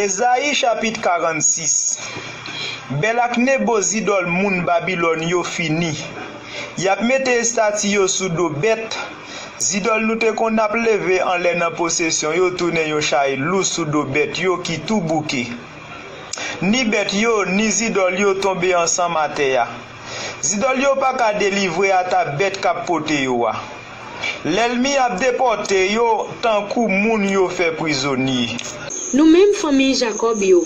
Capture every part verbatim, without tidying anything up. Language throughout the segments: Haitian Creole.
Ezayi chapit karannsis. Bèl ak nebo zidòl moun Babilòn yo fini. Y ap mete estati yo sou do bèt. Zidòl nou te konn ap leve anlè nan posesyon yo tounen yon chay lou sou do bèt yo ki tou bouke. Ni bèt yo, ni zidòl yo tonbe ansanm atè a. Zidòl yo pa ka delivre ata bèt k ap pote yo a. Lènmi ap depòte yo tankou moun yo fè prizonye. Nou menm fanmi Jakòb yo,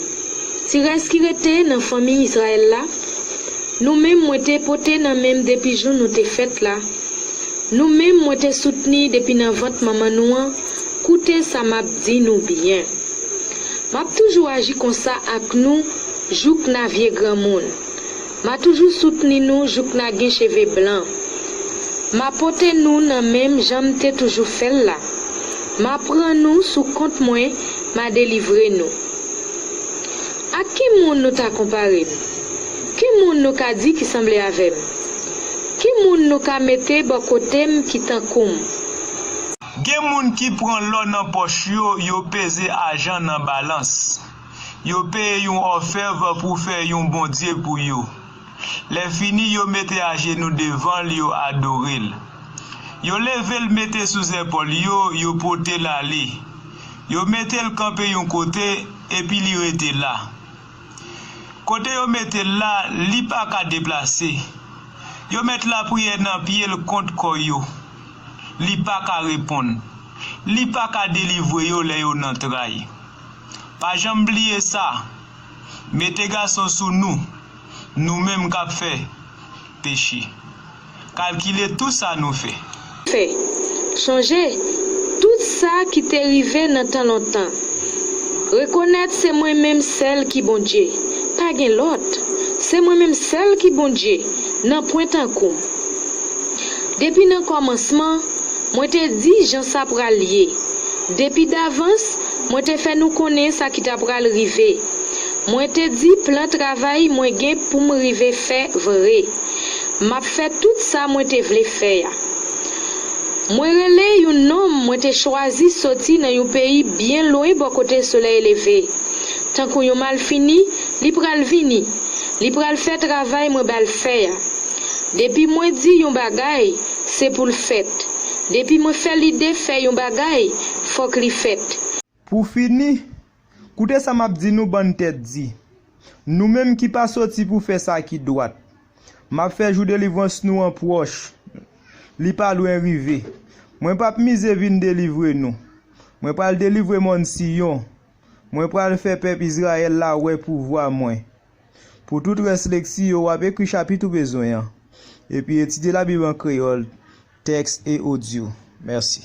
ti rès ki rete nan fanmi Izrayèl la, nou menm mwen te pote nan men m depi jou nou te fèt la, nou menm mwen te soutni depi nan vant manman nou an, koute sa m ap di nou byen. M ap toujou aji konsa ak nou jouk n a vye granmoun. M a toujou soutni nou jouk n a gen cheve blan. M a pote nou nan men m jan m te toujou fè l la. M a pran nou sou kont mwen, m a delivre nou. Ak ki moun nou ta konpare m? Ki moun nou ka di ki sanble avè m? Ki moun nou ka mete bò kote m ki tankou m? Gen moun ki pran lò nan pòch yo, yo peze ajan nan balans. Yo peye yon òfèv pou fè yon bondye pou yo. Lè fini, yo mete ajenou devan l, yo adore l. Yo leve l mete sou zèpòl yo, yo pote l ale. Yo mete l kanpe yon kote, epi li rete la. Kote yo mete l la, li pa ka deplase. Yo met lapriyè nan pye l kont kò yo. Li pa ka reponn. Li pa ka delivre yo lè yo nan tray. Pa janm bliye sa. Mete gason sou nou, nou menm k ap fè peche. Kalkile tou sa nou fè. Fè. Sonje tout sa ki te rive nan tan lontan. Rekonèt se mwen menm sèl ki Bondye. Pa gen lòt. Se mwen menm sèl ki Bondye. Nanpwen tankou m. Depi nan kòmansman, mwen te di jan sa pral ye. Depi davans, mwen te fè nou konnen sa ki ta pral rive. Mwen te di plan travay mwen gen pou m rive fè vre. M ap fè tout sa mwen te vle fè a. Mwen rele yon nonm mwen te chwazi soti nan yon peyi byen lwen bò kote solèy leve. Tankou yon malfini, li pral vini. Li pral fè travay mwen ba l fè a. Depi mwen di yon bagay, se pou l fèt. Depi mwen fè lide fè yon bagay, fòk li fèt. Pou fini, koute sa m ap di nou bann tèt di. Nou menm ki pa soti pou fè sa ki dwat. M ap fè jou delivrans nou an pwòch. Li pa lwen rive. Mwen p ap mize vin delivre nou. Mwen pral delivre mòn Siyon. Mwen pral fè pèp Izrayèl la wè pouvwa mwen. Pou tout rès lekti yo, w ap ekri chapit ou bezwen an. Epi etidye Labib an kreyòl, tèks e odyo. Mèsi.